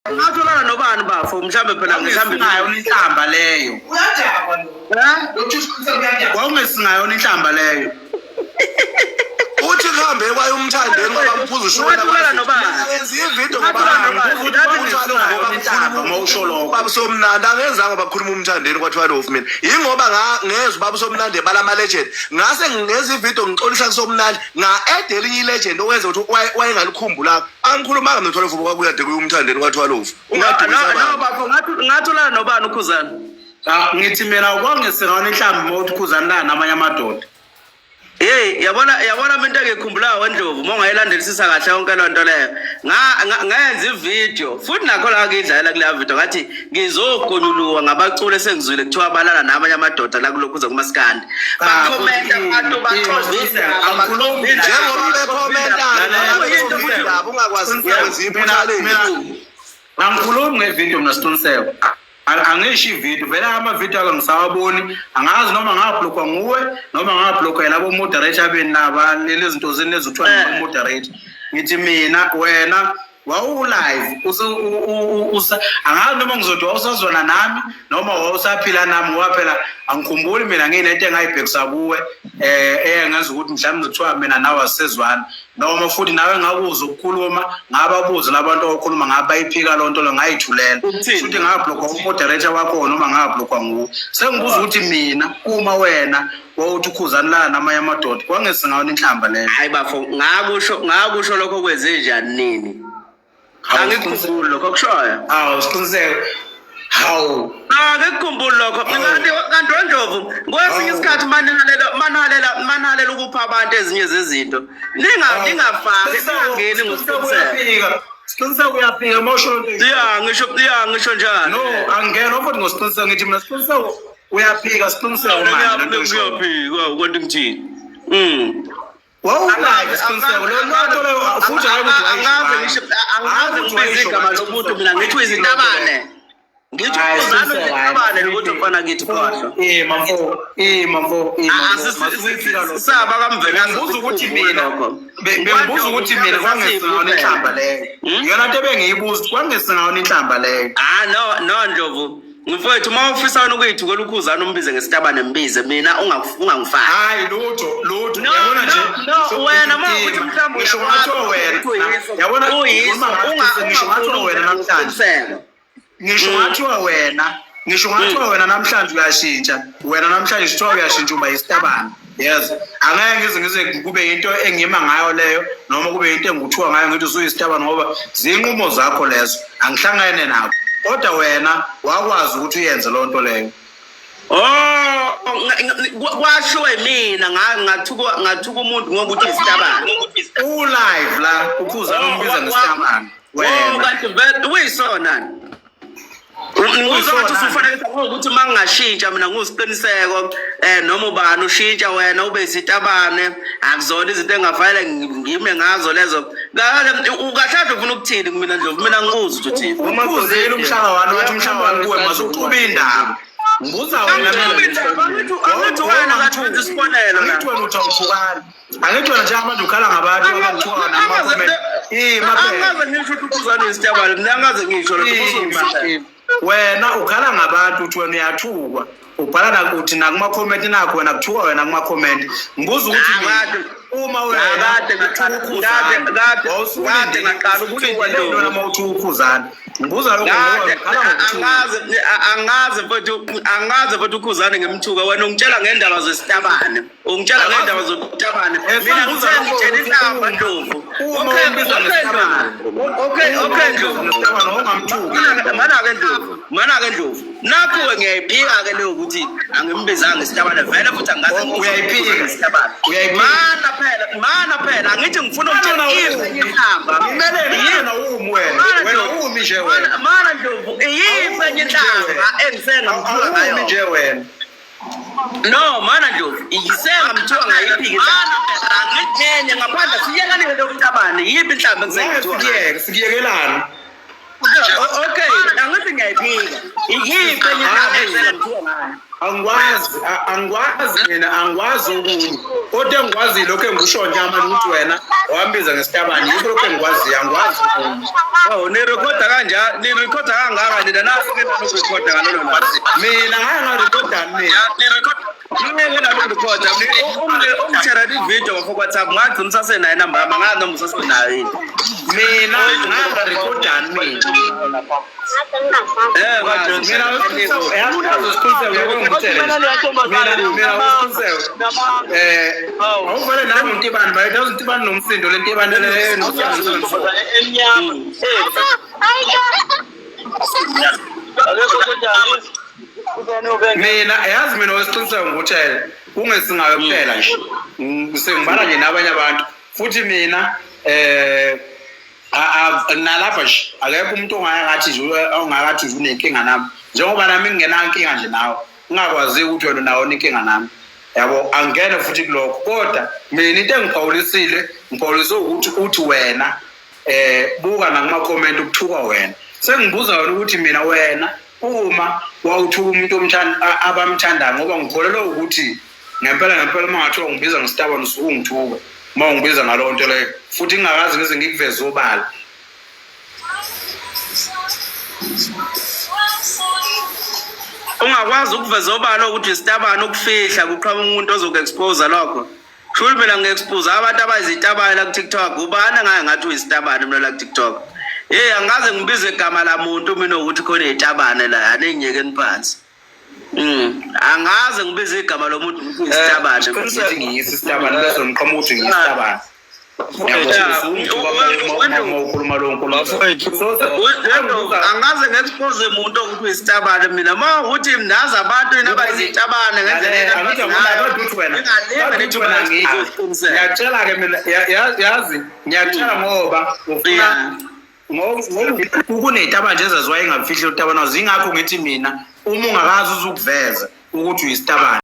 Ngatholana nobani bafo mhlambe phela mhlambe Wawungesingayona inhlamba leyo. Uyadakwa lo. Eh? Lo Thusha uyadakwa. Wawungesingayona inhlamba leyo. Uthi kuhambe kwaye umthandeni ngoba mphuza ushona. Ngatholana nobani? Yenza ivideo ngoba Ngatholana nobani? ukuthi Wawungesingayona inhlamba uma usho lokho. Baba Somnandi angenzanga bakhuluma umthandeni kwathiwa lo mina. Yingoba ngezwe baba Somnandi ebala ama legend. Ngase ngenza ivideo ngixolisa kuSomnandi nga-add elinye i-legend okwenza ukuthi wayengalikhumbulanga. Angikhulumanga mina Thwalofu kwakuyade kuye umthandeni kwaThwalofu. No, Ungadumisa no, no abantu. bafo ngatholana nobani ukhuzana? Cha, ngithi mina kwangesingayona inhlamba uma uthi ukhuzani la namanye amadoda. Hey, yabona yabona mina into engikhumbulayo wendlovu uma ungayilandelisisa kahle yonke loo nto leyo. Ngayenza ivideo futhi nakho la ngidlalela kuleya video ngathi ngizogonyuluka ngabaculi esengizwile kuthiwa balala namanye amadoda la kulokhu kuze kumaskandi. Bakhomenta abantu baxoza Angikhulumi. Njengoba bekhomenta Kuyinto futhi- indaba ungakwazi ukwenza iphutha Mina- lenu. Angikhulumi ngevidiyo mina Siqiniseko. Angisho ividiyo vele amavidiyo ake ngisawaboni angazi noma ngablockwa nguwe noma ngablockwa yilabo moderator beni laba lezi zinto zeni lezi kuthiwa moderator. Ngithi mina wena wawulive angazi noma ngizothi wawusazwana nami noma wawusaphila nami ngoba phela angikhumbuli mina nginento engayibhekisa kuwe eyengenza ukuthi mhlawumbe kuthiwa mina nawe asisezwana noma futhi nawe ngakuzwa ukukhuluma ngababuza labantu okhuluma ngabe bayiphika loo nto lo ngayithulela. Ukuthini? Futhi ngablockwa umoderator wakho noma ngablockwa nguwe. Sengibuza ukuthi mina uma wena wawuthi ukhuzani la namanye amadoda kwangesingayona inhlamba leyo. Hayi bafo, ngakusho ngakusho lokho kwenzenjani nini? Angikukhumbuli lokho okushoyo. Hawu Siqiniseko, hawu. Angikukhumbuli lokho. Kanti kanti wendlovu kwesinye isikhathi manihalela manihalela manihalela ukupha abantu ezinye zezinto. Ninga ningafaki ningangeni ngosiqiniseko. Uyaphika Siqiniseko, uyaphika uma usho lento. Ya ngisho ya ngisho njalo. No, angena futhi ngoSiqiniseko, ngithi mina Siqiniseko uyaphika Siqiniseko manje lento oyishoyo. Ngiyaphika konke ngithini. Wawulive Siqiniseko lo nto leyo futhi hayi ukuthi Angaze ngisho angaze ngibize igama lomuntu mina ngithi uyizitabane. Ngithi Hayi, uzana Siqiniseko, hayi. izitabane lokuthi mfana kithi khohlwa. Eh mamfo, eh mamfo, eh mamfo. Masifika lo. Saba kamvela Bengibuza ukuthi mina bengibuza ukuthi mina kwangesingayona inhlamba leyo. Iyona nto ebengiyibuza ukuthi kwangesingayona inhlamba leyo. Ah no no Ndlovu. Mfowethu uma ufisa wena ukuyithukela ukhuzana umbize ngesitabane mbize mina ungangifaki. Hayi lutho lutho. No, Yabona nje. no, no, wena uma ukuthi mhlawumbe ngisho ngathiwa wena. Yabona uyiso ngikhuluma ngathi ngisho ngathiwa wena namhlanje. Ngisho ngathiwa wena, ngisho ngathiwa wena namhlanje uyashintsha, wena namhlanje sithiwa uyashintsha uba isitabane. Yes. Angeke ngize ngize kube into engima ngayo leyo noma kube into engikuthiwa ngayo ngithi usuyisitabane ngoba zinqumo zakho lezo. Angihlangene nabo. Kodwa wena wakwazi ukuthi uyenze loo nto leyo. Oh, kwashiwo mina ngathuka ngathuka umuntu ngokuthi isitabane. U-live la ukhuzana umbiza ngesitabane. Oh, Wena. kanti vele uyisona. Ngizwa ngathi usufanekisa ngokuthi uma ngingashintsha mina ngusiqiniseko noma ubani ushintsha wena ube isitabane akuzona izinto engafanele ngime ngazo lezo. Kahle ukahle ufuna ukuthini kumina Ndlovu mina ngikuza ukuthi uthini. Ukhuzile umhlaba wami wathi umhlaba wami kuwe masukuxuba indaba. Ngibuza wena Angithi mina. angithi wena kathi wenza isibonelo la. Angithi wena uthi awuthukani. Angithi wena njengamanje ukhala ngabantu abakuthuka nama-comment. Eh maphela. Angaze ngisho ukuthi ukhuzana isitabane mina angaze ngisho lokho Eh, Wena ukhala ngabantu uthi wena uyathukwa. Ubhala na uthi nakuma-comment nakho wena kuthuka wena kuma-comment. Ngibuza ukuthi mina, Akade. uma wena Akade ngaqala- uthuka ukhuzana, kade- kade- wawusulindele- kade ngaqala ukuthukwa usulindele Ndlovu. ntoni uma uthuka ukhuzana? Ngibuza lokho ngoba Kade ukhala ngokuthuka. angaze angaze mfethu angaze mfethu ukhuzane ngemthuka wena ungitshela ngendaba zesitabane ungitshela ngendaba zokutabane Eh, mina ngibuza ngithe lokho ngitshela ukuthi inhlamba uma- Ndlovu. uma Okay umbiza okay ngesitabane. Ndlovu okay okay Ndlovu. Ngesitabane wawungamthuki. Mana-ke Ndlovu, mana-ke Ndlovu. Nakhu-ke ngiyayiphika-ke leyo ukuthi angimbizanga isitabane vele futhi angikaze Oh, ngizwe uyayiphika. ukuthi isitabane. Uyayiphika. Mana phela, mana phela angithi ngifuna Mana ukutshela umi. iyiphi inhlamba. Kumele wena umi wena. Mana Wena Ndlovu, umi nje mana- wena. Mana Ndlovu, iyiphi enye inhlamba engisengamthuka Awumi ngayo? nje wena. No, mana Ndlovu, ngisengamthuka ngayiphi inhlamba? Angithi enye ngaphandle siyekane le yokutabane, iyiphi inhlamba Ngeke engisengamthuka ngayo? sikuyeke, sikuyekelani. Okay, angithi ngiyayi Uyayiphika. Iyiphi enye into ngithuka ngayo? Angikwazi, angikwazi mina, angikwazi okunye, kodwa engikwaziyo lokhu engikusho nje manje ukuthi wena wambiza ngesitabane, yikho lokhu engikwaziyo, angikwazi okunye. Oh, nirekhoda kanjani? Nirekhoda kangaka nina nafike nanokurekhoda ngalolo lwazi. Mina ngake ngarekhodani mina? Ngeke nanokurekhoda. Ungitshela ividiyo ngafo WhatsApp ngagcina usasenayo inamba yami, angazi noma usasenayo yini. Mina ngake ngarekhodani mina? Eh, Mina yazi usiqiniseko lokho engikutshele nje. Mina usiqiniseko awuvele nami untibani bayethu, yazi untibani nomsindo le ntibani le Emnyama. Mina yazi mina wesiqiniseko ngikutshele kungesingayo kuphela nje. Sengibala nje nabanye abantu futhi mina nalapha nje akekho umuntu ongakathi nje ongakathi nje unenkinga nami, njengoba nami ngingenankinga nje nawe, ngingakwazi ukuthi wena unawo inkinga nami, yabo, angene futhi kulokho. Kodwa mina into engiphawulisile, ngiphawuliswe ukuthi uthi wena buka nakuma-comment ukuthuka wena, sengibuza wena ukuthi mina wena uma wawuthuka umuntu abamthandayo, ngoba ngikholelwa ukuthi ngempela ngempela uma ngathiwa ngibiza ngesitabane usuke ungithuka uma ungibiza ngalowo nto leyo, futhi ngingakaze ngize ngikuveze obala. Ungakwazi ukuveza obala ukuthi isitabane, ukufihla kuqhamuka umuntu ozoku-expose lokho. Shuthi mina ngi-expose abantu abayizitabane la ku-TikTok. Ubani engaye ngathi uyisitabane mina la ku-TikTok? Hey, angikaze ngibize igama lamuntu mina ukuthi khona izitabane la, aningiyekeni phansi. Angaze ngibize igama lomuntu ukuthi uyisitabane. Ngithi ngiyisi isitabane leso, ngiqhamuka ukuthi ngiyisitabane. Ukhuluma lowo nkulumo. Angaze ngi-expose umuntu ukuthi uyisitabane mina. Uma ukuthi nazi abantu yini abayizitabane ngendlela Angithi kodwa uthi wena, kodwa uthi wena ngiyakutshela-ke mina, yazi ngiyakutshela ngoba ufuna ngoba kuney'tabane nje ezaziwayo engafihli utabane wazo, yingakho ngithi mina uma ungakazi uzukuveza ukuthi uyisitabane.